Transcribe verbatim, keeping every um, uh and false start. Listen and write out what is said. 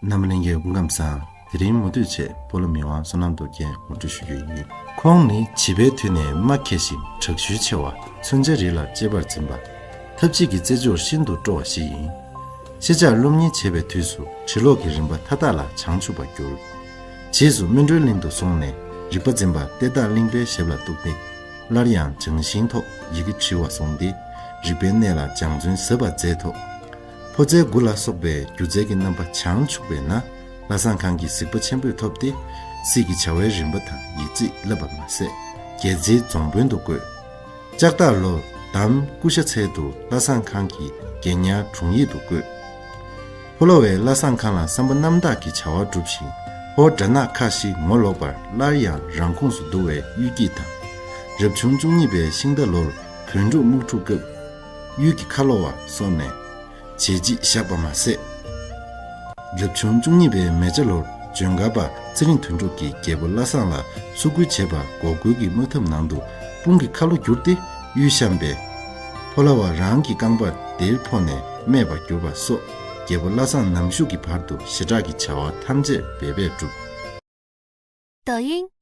རྣམ་པ་ལྷན་རྒྱས་སྐུ་ཁམས་བཟང་། དེ་རིང་མུ་མཐུད་བྱས་སྤོ་ལོ་མི་དབང་བསོད་ནམས་རྡོ་རྗེ་ངོ་སྤྲོད་ཞུ་རྒྱུ་ཡིན། ཁོང་ནི་བྱིས་པའི་དུས་ནས་མ་མཁས་ཤིང་དྲག་ཤུལ་ཆེ་བ། མཚོན་ཆ་རི་ལ་གཅེས་པར་འཛིན་པ། ཐབས་ཅིག་གི་རྩེད་འཇོར་ཤིན་ཏུ་སྤྲོ་བ་ཞིག་ཡིན། ཤེས་བྱ་སློབ་གཉེར་བྱེད་པའི་དུས་སུ་བྲི་ཀློག་གི་རིམ་པ་མཐའ་དག་ལ་བྱང་ཆུབ་པར་གྱུར། རྗེས་སུ་སྨིན་གྲོལ་གླིང་དུ་སོང་ནས་རིག་པ་འཛིན་པ་ཏེ་ཏཱ་གླིང་པའི་ཞབས་ལ་གཏུགས་ཏེ། སླར་ཡང་སྦྱང་ཤིང་ཐོག་ཡི་གེ་བྲི་བ་སོང་སྟེ། རིག་པའི་གནས་ལ་སྦྱང་བརྩོན་ཟབ་པ་མཛད་ཐོག་ཕོ་རྩལ་དགུ་ལ་སོགས་པའི་སྒྱུ་རྩལ་གྱི་རྣམ་པ་བྱང་ཆུབ་པས་ན། བླ་བཟང་ཁང་གི་གཟིགས་པ་ཆེན་པོས་ཐོབ་སྟེ། སྲིད་ཀྱི་བྱ་བའི་རིམ་པ་དང་ཡིག་རྩིས་བསླབ་པ་མ་ཟད། རྒྱལ་རྩེའི་རྫོང་དཔོན་དུ་བསྐོས། ལྕགས་སྟག་ལོར་འདམ་སྐུ་ཤ་ཚལ་དུ་བླ་བཟང་ཁང་གི་རྒན་ཉར་དྲུང་ཡིག་ཏུ་བསྐོས། ཕོ་ལོ་བས་བླ་བཟང་ཁང་ལ་བསམ་པ་རྣམ་དག་གི་བྱ་བ་བསྒྲུབས་ཤིང་། ཧོར་དགྲ་ནག་ཁ་ཤས་ངོ་ལོག་པར་སླར་ཡང་རང་ཁོངས་སུ་བསྡུ་བའི་གཡུལ་འགྱེད་དང་། རབ་བྱུང་བཅུ་གཉིས་པའི་ཤིང་རྟ་ལོར་བོད་འབྲུག་དམག་འཁྲུག་སྐབས། གཡུལ་གྱི་ཁ་ལོ་བ་སོགས་ནས་བྱས་རྗེས་བཞག་པ་མ་ཟད། རབ་བྱུང་བཅུ་གཉིས་པའི་མེ་བྱ་ལོར་ཇོན་སྒར་པ་ཚེ་རིང་དོན་གྲུབ་ཀྱིས་རྒྱལ་པོ་བླ་བཟང་ལ་སུ་རྒོལ་བྱེད་པར་འགོག་རྒོལ་གྱི་དམག་འཐབ་ནང་དུ་དཔུང་གི་ཁ་ལོ་བསྒྱུར་ཏེ་གཡུལ་བཤམས་པས། ཕོ་ལོ་བ་རང་གི་རྐང་པར་གཏེར་ཕོག་ནས་རྨས་པར་གྱུར་པ་སོགས། རྒྱལ་པོ་བླ་བཟང་ནམ་ཞུགས་ཀྱི་བར་དུ་ཞེ་དྲག་གི་བྱ་བ་ཐམས་ཅད་འབད་པས་བསྒྲུབས། 抖音，